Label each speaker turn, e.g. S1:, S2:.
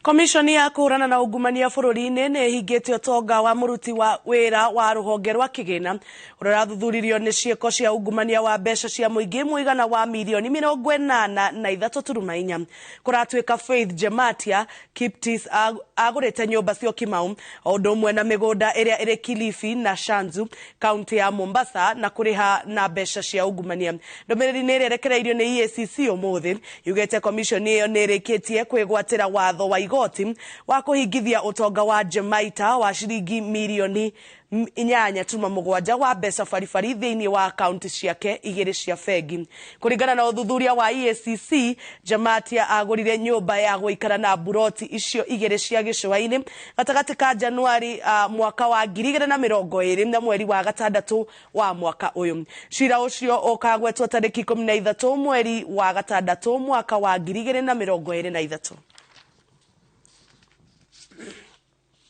S1: Komishoni ya kũhũrana na ungumania bũrũri-inĩ nĩ ĩhingĩte ũtonga wa mũruti wa wĩra wa rũhonge rwa kĩgĩna ũrĩa ũrathuthuririo nĩ ciĩko cia ungumania wa mbeca cia mũingĩ mũigana wa mirioni 83.4. Kũratuĩka Faith Jematia Kiptis agũrĩte nyũmba Syokimau o ũndũ ũmwe na mĩgũnda ĩrĩa ĩrĩ Kilifi na Shanzu kaunti ya Mombasa na kũrĩha na mbeca cia ungumania. Ndũmĩrĩri nĩ ĩrĩa ĩrekereirio nĩ EACC ũmũthĩ yugĩte komishoni ĩyo nĩ ĩrĩkĩtie kwĩgwatĩra watho wa igoti wa kũhingithia ũtonga wa Jemaita wa ciringi mirioni 8.7 wa mbeca baribari thĩinĩ wa akaunti ciake igĩrĩ cia bengi. Kũringana na ũthuthuria wa EACC, Jematia agũrire nyũmba ya gũikara na mburoti icio igĩrĩ cia gĩcũa-inĩ gatagatĩ ka Januari mwaka wa 2020 na mweri wa gatandatũ wa mwaka ũyũ. Cira ũcio ũkagwetwo tarĩki 13 mweri wa gatandatũ mwaka wa 2023.